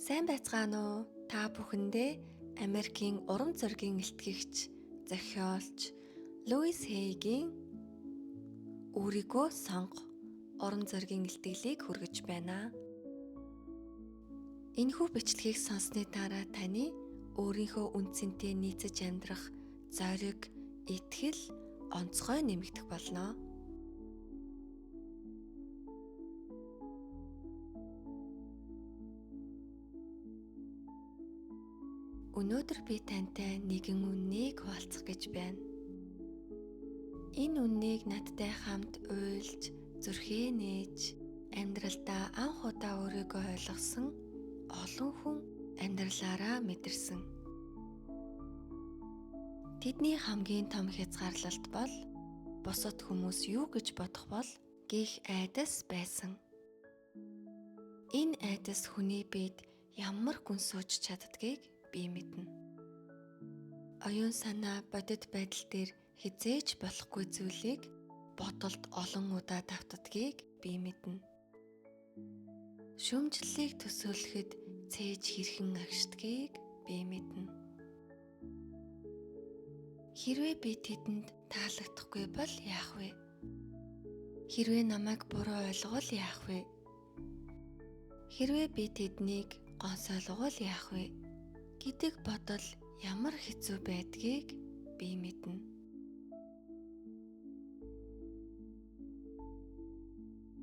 Сайн байцгаана уу? Та бүхэндээ Америкийн урам зоригийн илтгэгч, зохиолч Луис Хейгийн "Өөрийгөө сонго" урам зоригийн илтгэлийг хүргэж байна. Энэхүү бичлэгийг сонссны дараа таны өөрийнхөө үнэ цэнтэй нийцэж амьдрах зориг, итгэл, онцгой нэмэгдэх болно. Өнөөдөр би тантай нэгэн үннийг хуваалцах гэж байна. Энэ үннийг надтай хамт уйлж, зүрхээ нээж, амьдралдаа анх удаа өөрийгөө ойлгосон олон хүн амьдралаараа мэдэрсэн. Тэдний хамгийн том хязгаарлалт бол бусад хүмүүс юу гэж бодох бол гэх айдас байсан. Энэ айдас хүний биед ямар гүн сууж чаддгийг би мэднэ. Оюун санаа бодит байдал дээр хэзээ ч болохгүй зүйлийг бодолд олон удаа давтдгийг би мэднэ. Шүүмжлэлийг төсөөлөхөд цээж хэрхэн агшдгийг би мэднэ. Хэрвээ би тэдэнд таалагдахгүй бол яах вэ? Хэрвээ намайг буруу ойлгвол яах вэ? Хэрвээ би тэднийг гонсойлгвол яах вэ гэдэг бодол ямар хэцүү байдгийг би мэднэ.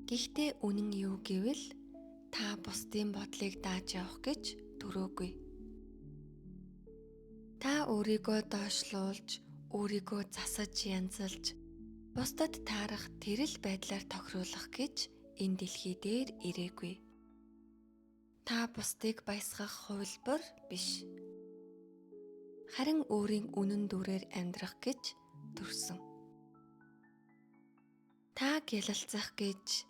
Гэхдээ үнэн юу гэвэл та бусдын бодлыг дааж явах гэж төрөөгүй. Та өөрийгөө доошлуулж, өөрийгөө засаж янзалж, бусдад таарах тэрэл байдлаар тохируулах гэж энэ дэлхий дээр ирээгүй. Та бусдыг баясгах хувилбар биш. Харин өөрийн үнэн дүрээр амьдрах гэж төрсөн. Та гялалзах гэж,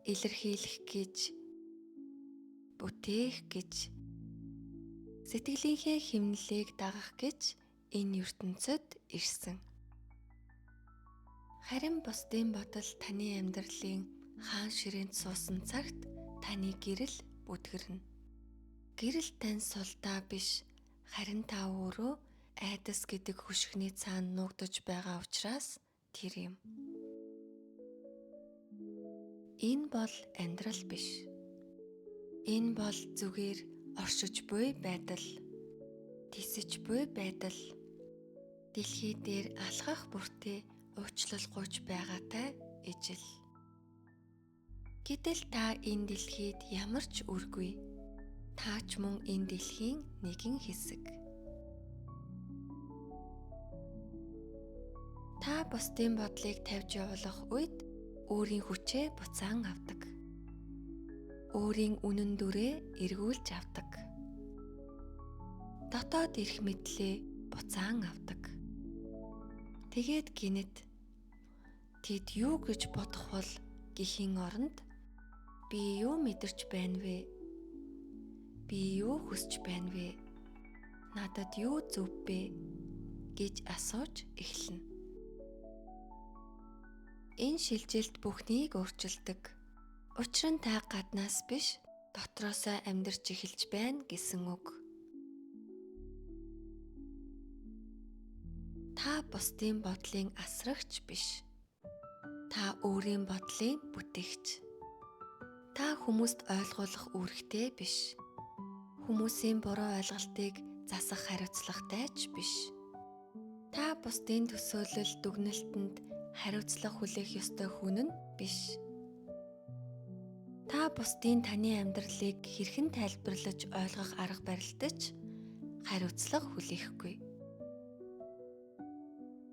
илэрхийлэх гэж, бүтээх гэж, сэтгэлийнхээ хэмнэлийг дагах гэж энэ ертөнцөд ирсэн. Харин бусдын бодол таны амьдралын хаан ширээнд суусан цагт таны гэрэл бүдгэрнэ. Гэрэл тань сулдаа биш, харин та өөрөө айдас гэдэг хөшигний цаана нуугдаж байгаа учраас тэр юм. Энэ бол амьдрал биш. Энэ бол зүгээр оршиж буй байдал, тисэж буй байдал. Дэлхий дээр алхах бүртээ уучлалгүйч байгаатай ижил. Гэтэл та энэ дэлхийд ямар ч үргүй. Та ч мөн энэ дэлхийн нэгэн хэсэг. Та бусдын бодлыг тавьж явуулах үед өөрийн хүчээ буцаан авдаг. Өөрийн үнэн дүрээ эргүүлж авдаг. Дотоод эрх мэдлээ буцаан авдаг. Тэгээд гинэт тэд юу гэж бодох бол гэхийн оронд би юу мэдэрч байна вэ? Би юу хүсч байна вэ? Надад юу зөв бэ? Гэж асууж эхэлнэ. Энэ шилжилт бүхнийг өөрчилдөг. Учир нь та гаднаас биш, дотроосоо амьдарч эхэлж байна гэсэн үг. Та бусдын бодлын асрагч биш. Та өөрийн бодлын бүтээгч. Та хүмүүст ойлгуулах үүрэгтэй биш. Хүмүүсийн буруу ойлголтыг засах хариуцлагатай ч биш. Та бусдын төсөөлөл дүгнэлтэнд хариуцлага хүлээх ёстой хүн нь биш. Та бусдын таны амьдралыг хэрхэн тайлбарлаж ойлгох арга барилд ч хариуцлага хүлээхгүй.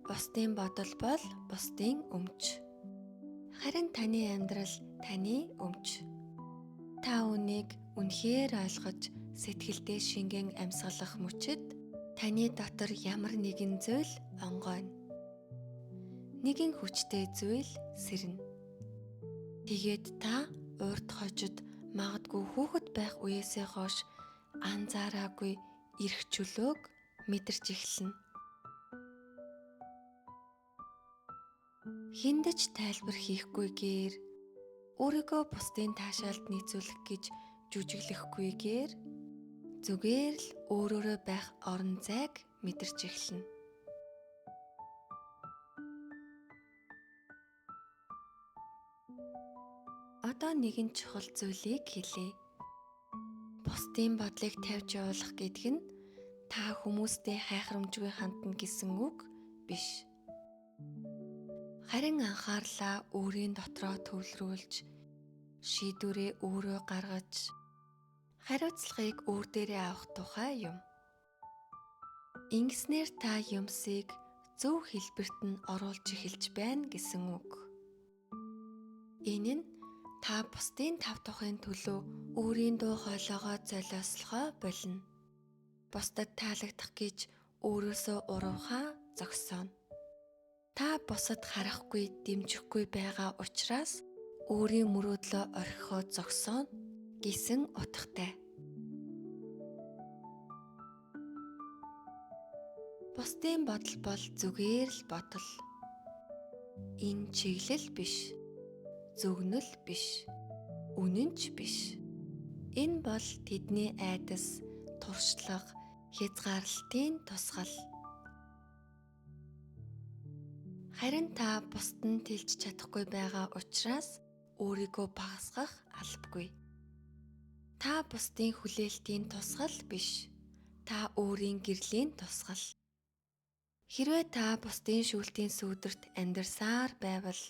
Бусдын бодол бол бусдын өмч. Харин таны амьдрал таны өмч. Та үүнийг үнэхээр ойлгож сэтгэлдээ шингэн амьсгалах мөчид таны дотор ямар нэгэн зүйл онгойно. Нэгэн хүчтэй зүйл сэрнэ. Тэгээд та урд хожид магадгүй хүүхэд байх үеэсээ хойш анзаараагүй эрх чөлөөг мэдэрч эхэлнэ. Хүндэж тайлбар хийхгүйгээр өөрийгөө бусдын таашаалд нийцүүлэх гэж жүжиглэхгүйгээр зүгээр л өөрөөрөө байх орон зайг мэдэрч эхэлнэ. Одоо нэгэн чухал зүйлийг хэлье. Бусдын бодлыг тавьж явуулах гэдэг нь та хүмүүстэй хайхрамжгүй хандна гэсэн үг биш. Харин анхаарлаа өөрийн дотроо төвлөрүүлж, шийдвэрээ өөрөө гаргаж, хариуцлагыг өөр дээрээ авах тухай юм. Ингэснээр та юмсыг зөв хэлбэрт нь оруулж эхэлж байна гэсэн үг. Энэ нь та бусдын тав тухын төлөө өөрийн дуу хоолойгоо золиослохоо болно. Бусдад таалагдах гэж өөрөөсөө урвахаа зогсооно. Та бусад харахгүй, дэмжихгүй байгаа учраас өөрийн мөрөөдлөө орхихоо зогсооно гэсэн утгатай. Бусдын бодол бол зүгээр л бодол. Энэ чиглэл биш, зөгнөл биш, үнэн ч биш. Энэ бол тэдний айдас, туршлага, хязгаарлалтын тусгал. Харин та бусд нь тэлж чадахгүй байгаа учраас өөрийгөө багасгах албагүй. Та бусдын хүлээлтийн тусгал биш. Та өөрийн гэрлийн тусгал. Хэрвээ та бусдын шүүлтийн сүүдэрт амьдарсаар байвал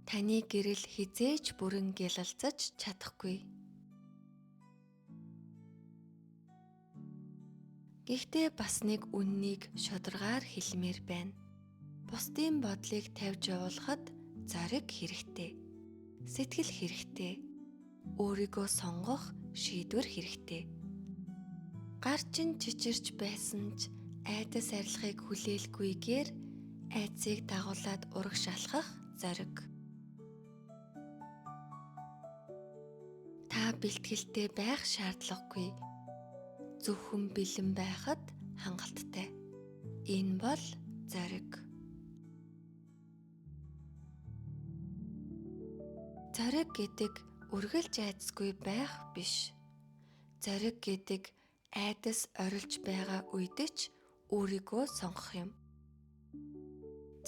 таны гэрэл хэзээ ч бүрэн гялалзаж чадахгүй. Гэхдээ бас нэг үннийг шударгаар хэлмээр байна. Бусдын бодлыг тавьж явуулахад зориг хэрэгтэй, сэтгэл хэрэгтэй, өөрийгөө сонгох шийдвэр хэрэгтэй. Гар чинь чичирч байсан ч айдас арилгахыг хүлээлгүйгээр айдсыг дагуулад урагш алхах зориг. Та бэлтгэлтэй байх шаардлагагүй. Зөвхөн бэлэн байхад хангалттай. Энэ бол зориг. Зориг гэдэг үргэлж айдасгүй байх биш. Зориг гэдэг айдас орилж байгаа үед ч өөрийгөө сонгох юм.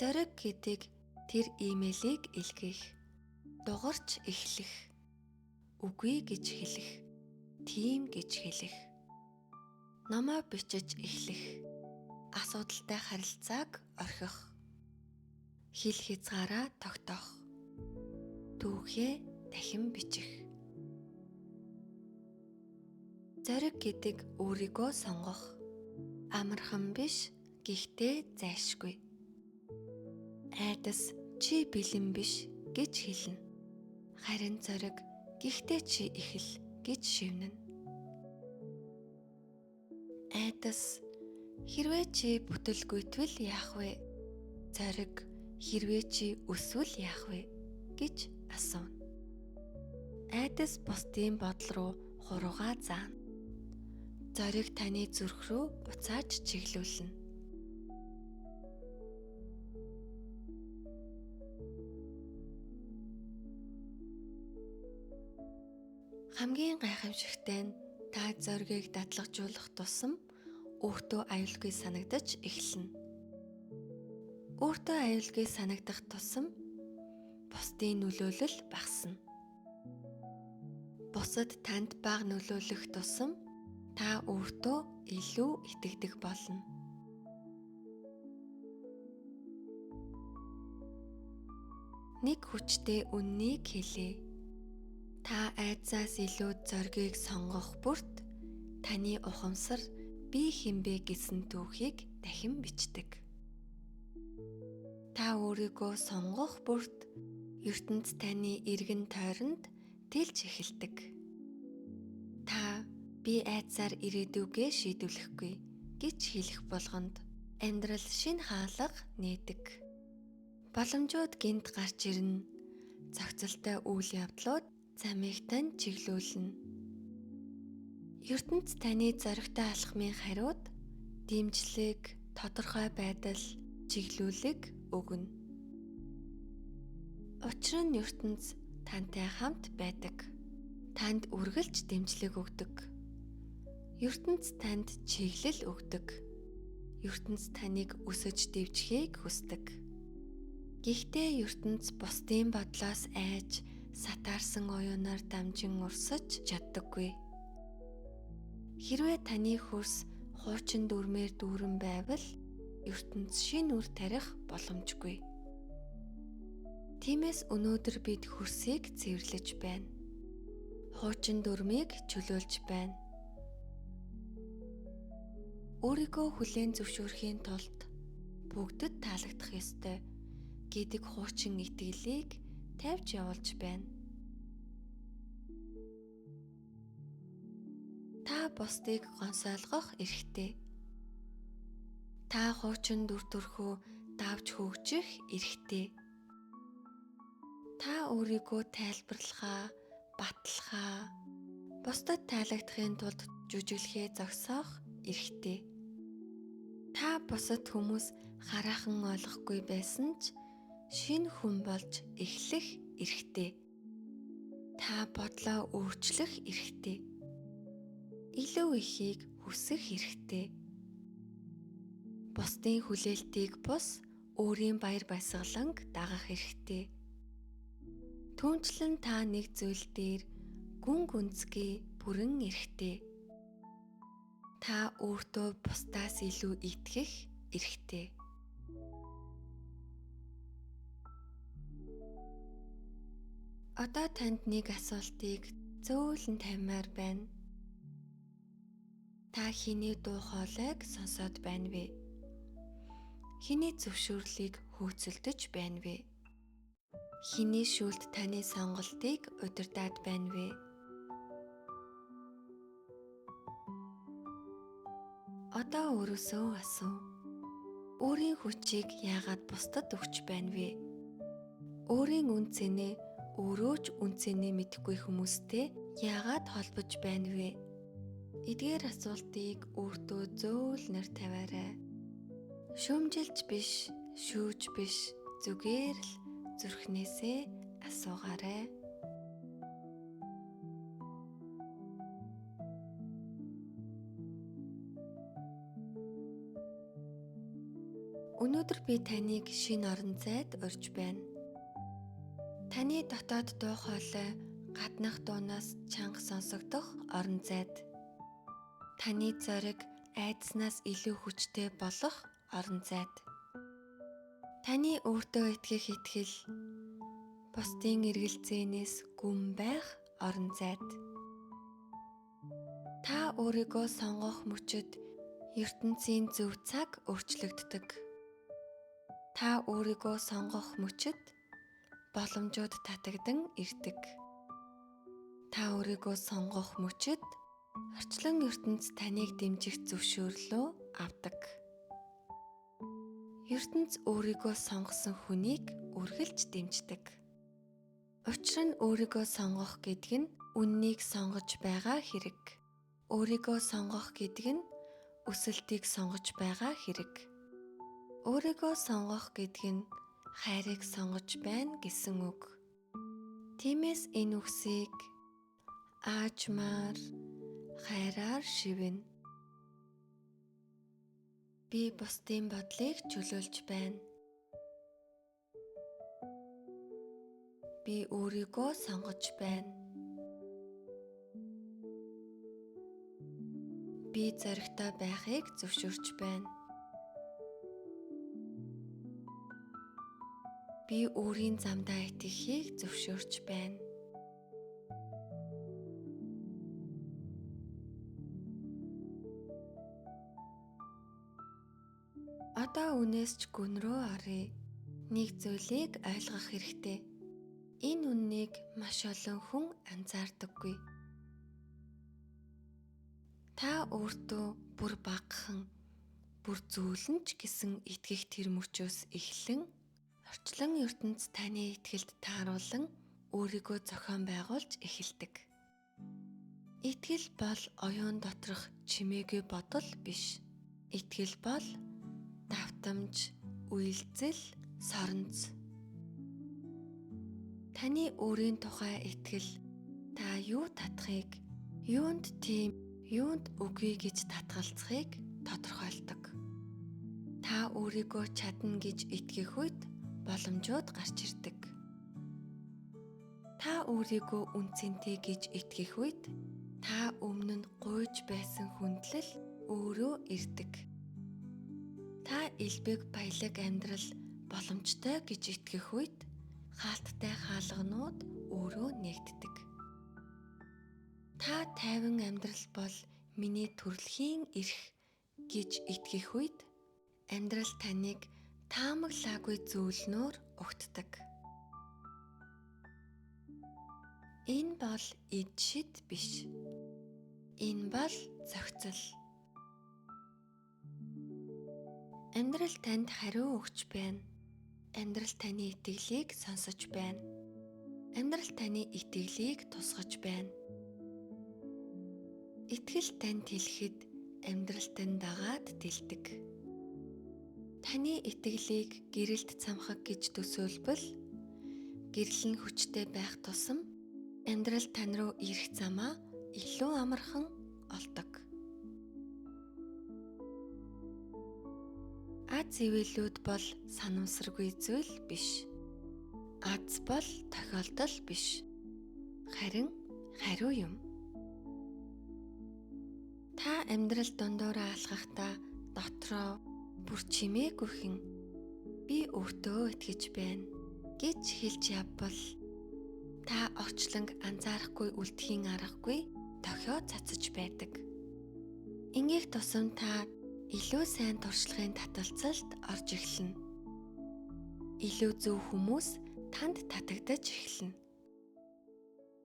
Зориг гэдэг тэр имэйлийг илгээх, дугарч эхлэх, үгүй гэж хэлэх, тийм гэж хэлэх, номоо бичиж эхлэх, асуудалтай харилцааг орхих, хил хязгаараа тогтоох, түүхээ дахин бичих. Зориг гэдэг өөрийгөө сонгох. Амархан биш, гэхдээ зайлшгүй. Айдас чи бэлэн биш гэж хэлнэ. Харин зориг гэхдээ чи эхэл гэж шивнэ. Айдас хэрвээ чи бүтэлгүйтвэл яах вэ? Зориг хэрвээ чи өсвөл яах вэ гэж асууна. Айдас бусдын бодол руу хуруугаа заана. Зориг таны зүрх рүү буцааж чиглүүлнэ. Хамгийн гайхамшигтай нь та зоригийг дадлагжуулах тусам өөртөө аюулгүй санагдаж эхэлнэ. Өөртөө аюулгүй санагдах тусам бусдын нөлөөлөл багасна. Бусад танд бага нөлөөлөх тусам та өөртөө илүү итгэдэг болно. Нэг хүчтэй үннийг хэлье. Та айдсаас илүү зоригийг сонгох бүрт таны ухамсар би хэн бэ гэсэн түүхийг дахин бичдэг. Та өөрийгөө сонгох бүрт ертөнц таны эргэн тойронд тэлж эхэлдэг. Та би айдсаар ирээдүгээ шийдвэрлэхгүй гэж хэлэх болгонд амьдрал шинэ хаалга нээдэг. Боломжууд гэнэт гарч ирнэ. Зохицолтой үйл явдлууд замыг тань чиглүүлнэ. Ертөнц таны зоригтой алхмын хариуд дэмжлэг, тодорхой байдал, чиглүүлэг өгнө. Учир нь ертөнц тантай хамт байдаг. танд үргэлж дэмжлэг өгдөг. Ертөнц танд чиглэл өгдөг. Ертөнц таныг өсөж дэвжихийг хүсдэг. Гэхдээ ертөнц бусдын бодлоос айж сатаарсан оюунаар дамжин урсаж чаддаггүй. Хэрвээ таны хөрс хуучин дүрмээр дүүрэн байвал ертөнц шинэ үр тарих боломжгүй. Тиймээс өнөөдөр бид хөрсийг цэвэрлэж байна. Хуучин дүрмийг чөлөөлж байна. Өөрийгөө хүлээн зөвшөөрөхийн тулд бүгдэд таалагдах ёстой гэдэг хуучин итгэлийг тавьж явуулж байна. Та бусдыг гонсойлгох эрхтэй. Та хуучин дүр төрхөө давж хөгжих эрхтэй. Та өөрийгөө тайлбарлахаа, батлахаа, бусдад таалагдахын тулд жүжиглэхээ зогсоох эрхтэй. Та бусад хүмүүс хараахан ойлгохгүй байсан ч шинэ хүн болж эхлэх эрхтэй. Та бодлоо өөрчлөх эрхтэй. Илүү ихийг хүсэх эрхтэй. Бусдын хүлээлтийг бус өөрийн баяр баясгаланг дагах эрхтэй. Түүнчлэн та нэг зүйл дээр гүн гүнзгий бүрэн эрхтэй. Та өөртөө бусдаас илүү итгэх эрхтэй. Одоо танд нэг асуултыг зөөлөн тавимаар байна. Та хэний дуу хоолойг сонсоод байна вэ? Хэний зөвшөөрлийг хөөцөлдөж байна вэ? Хэний шүүлт таны сонголтыг удирдаад байна вэ? Одоо өөрөөсөө асуу. Өөрийн хүчийг яагаад бусдад өгч байна вэ? Өөрийн үн цэнээ өөрөө ч үн цэнээ мэдэхгүй хүмүүстэй яагаад холбож байна вэ? Эдгээр асуултыг өөртөө зөөлнөр тавиарай. Шүүмжилж биш, шүүж биш, зүгээр л зүрхнээсээ асуугаарай. Өнөөдөр би таныг шинэ орон зайд урьж байна. Таны дотоод дуу хоолой гаднах дуунаас чанга сонсогдох орон зайд. Таны зориг айдснаас илүү хүчтэй болох орон зайд. Таны өөртөө итгэх итгэл бусдын эргэлзээнээс гүн байх орон зайд. Та өөрийгөө сонгох мөчид ертөнцийн зөв цаг өөрчлөгддөг. Та өөрийгөө сонгох мөчид боломжууд татагдан ирдэг. Та өөрийгөө сонгох мөчид орчлон ертөнц таныг дэмжих зөвшөөрлөө авдаг. Ертөнц өөрийгөө сонгосон хүнийг үргэлж дэмждэг. Учир нь өөрийгөө сонгох гэдэг нь үннийг сонгож байгаа хэрэг. Өөрийгөө сонгох гэдэг нь өсөлтийг сонгож байгаа хэрэг. Өөрийгөө сонгох гэдэг нь хайрыг сонгож байна гэсэн үг. Тиймээс энэ үгсийг аажмаар, хайраар шивнэ. Би бусдын бодлыг чөлөөлж байна. Би өөрийгөө сонгож байна. Би зоригтой байхыг зөвшөөрч байна. Би өөрийн замдаа итгэхийг зөвшөөрч байна. Одоо үнээс ч гүн рүү оръё. Нэг зүйлийг ойлгох хэрэгтэй. Энэ үннийг маш олон хүн анзаардаггүй. Та өөртөө бүр багахан, бүр зөөлөн ч гэсэн итгэх тэр мөчөөс эхлэн орчлон ертөнц таны итгэлд тааруулан өөрийгөө зохион байгуулж эхэлдэг. Итгэл бол оюун доторх чимээгүй бодол биш. Итгэл бол давтамж, үйлдэл, соронз. Таны өөрийн тухай итгэл та юу татахыг, юунд тийм, юунд үгүй гэж татгалзахыг тодорхойлдог. Та өөрийгөө чадна гэж итгэх үед боломжууд гарч ирдэг. Та өөрийгөө үн цэнтэй гэж итгэх үед та өмнө нь гуйж байсан хүндлэл өөрөө ирдэг. Та элбэг баялаг амьдрал боломжтой гэж итгэх үед хаалттай хаалганууд өөрөө нээгддэг. Та тайван амьдрал бол миний төрөлхийн эрх гэж итгэх үед амьдрал таныг таамаглаагүй зүйлнөөр угтдаг. Энэ бол эд шид биш. Энэ бол зохицол. Амьдрал танд хариу өгч байна. Амьдрал таны итгэлийг сонсож байна. Амьдрал таны итгэлийг тусгаж байна. Итгэл танд хэлэхэд амьдрал тань дагаад тэлдэг. Таны итгэлийг гэрэлт цамхаг гэж төсөөлбөл гэрэл нь хүчтэй байх тусам амьдрал тань руу ирэх замаа илүү амархан олдог. Аз ивэлүүд бол санамсаргүй зүйл биш. Аз бол тохиолдол биш. Харин хариу юм. Та амьдрал дундуураа алхахдаа дотроо бүр чимээгүйхэн би өөртөө итгэж байна гэж хэлж явбал та орчлонг анзаарахгүй үлдэхийн аргагүй дохио цацаж байдаг. Ингээх тусам та илүү сайн туршлагын таталцалд орж эхэлнэ. Илүү зөв хүмүүс танд татагдаж эхэлнэ.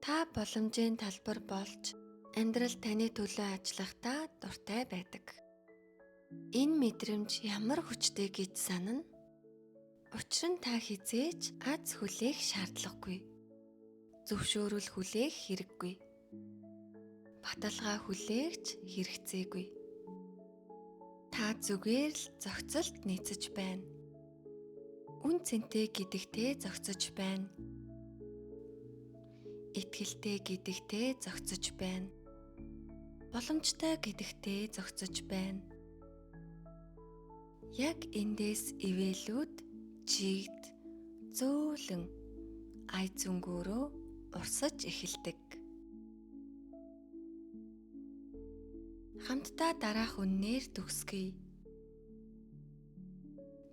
Та боломжийн талбар болж амьдрал таны төлөө ажиллахдаа дуртай байдаг. Энэ мэдрэмж ямар хүчтэй гэж санана. Учир нь та хэзээ ч аз хүлээх шаардлагагүй. Зөвшөөрөл хүлээх хэрэггүй. Баталгаа хүлээх ч хэрэгцээгүй. Та зүгээр л зохицолд нийцэж байна. Үн цэнтэй гэдэгтээ зохицож байна. Итгэлтэй гэдэгтээ зохицож байна. Боломжтой гэдэгтээ зохицож байна. Яг эндээс ивэлүүд чигд зөөлөн ая зөнгөөрөө урсаж эхэлдэг. Хамтдаа дараах үннээр төгсгөе.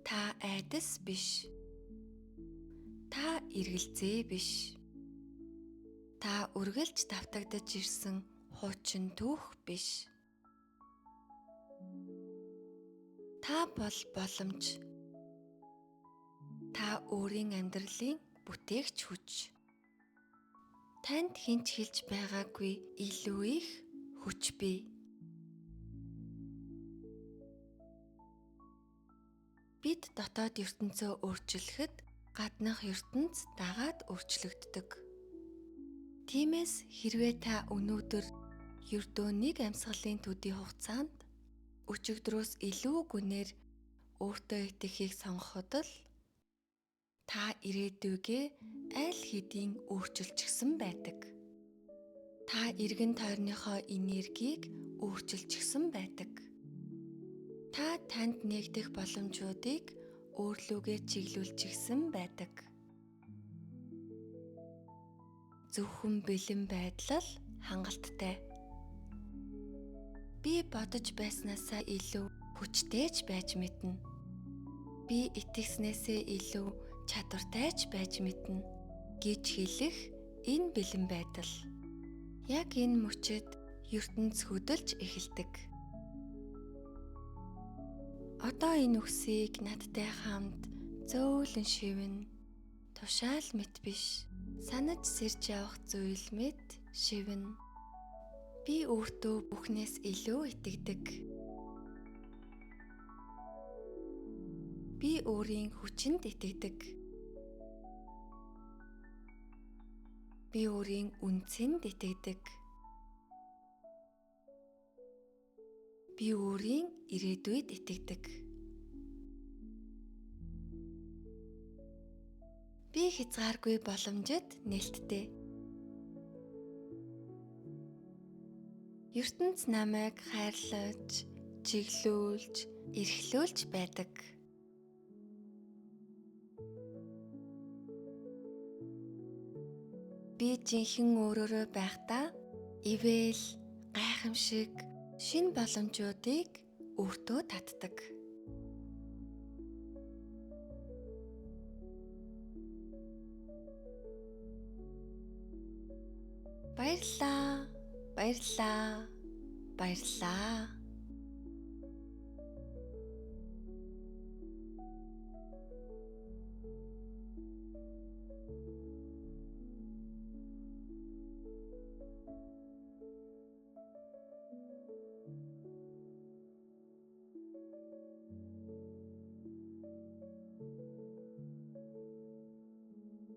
Та айдас биш. Та эргэлзээ биш. Та үргэлж давтагдаж ирсэн хуучин түүх биш. Та бол боломж. Та өөрийн амьдралын бүтээгч хүч. Танд хэн ч хэлж байгаагүй илүү их хүч бий. Бид дотоод ертөнцөө өөрчлөхөд гаднах ертөнц дагаад өөрчлөгддөг. Тиймээс хэрвээ та өнөөдөр ердөө нэг амьсгалын төдий хугацаанд өчигдрөөс илүү гүнээр өөртөө итгэхийг сонгоход л та ирээдүйгээ аль хэдийн өөрчилчихсэн байдаг. Та эргэн тойрныхоо энергийг өөрчилчихсэн байдаг. Та танд нэгдэх боломжуудыг өөрлөгөө чиглүүлчихсэн байдаг. Зөвхөн бэлэн байдал л хангалттай. Би бодож байснаасаа илүү хүчтэй ч байж мэднэ. Би итгэснээсээ илүү чадвартай ч байж мэднэ гэж хэлэх энэ бэлэн байдал. Яг энэ мөчид ертөнц хөдөлж эхэлдэг. Одоо энэ үгсийг надтай хамт зөөлөн шивэн, тушаал мэт биш, санаж сэрж явах зүйл мэт шивэн. Би өөртөө бүхнээс илүү итгэдэг. Би өөрийн хүчинд итгэдэг. Би өөрийн үнцэнд итгэдэг. Би өөрийн ирээдүйд итгэдэг. Би хязгааргүй боломжид нээлттэй. Ертөнц намайг хайрлаж, чиглүүлж, эрхлүүлж байдаг. Би жинхэнэ өөрөөрөө байхдаа ивэл, гайхамшиг, шинэ боломжуудыг өөртөө татдаг. Баярлалаа. Баярлалаа. Баярлалаа.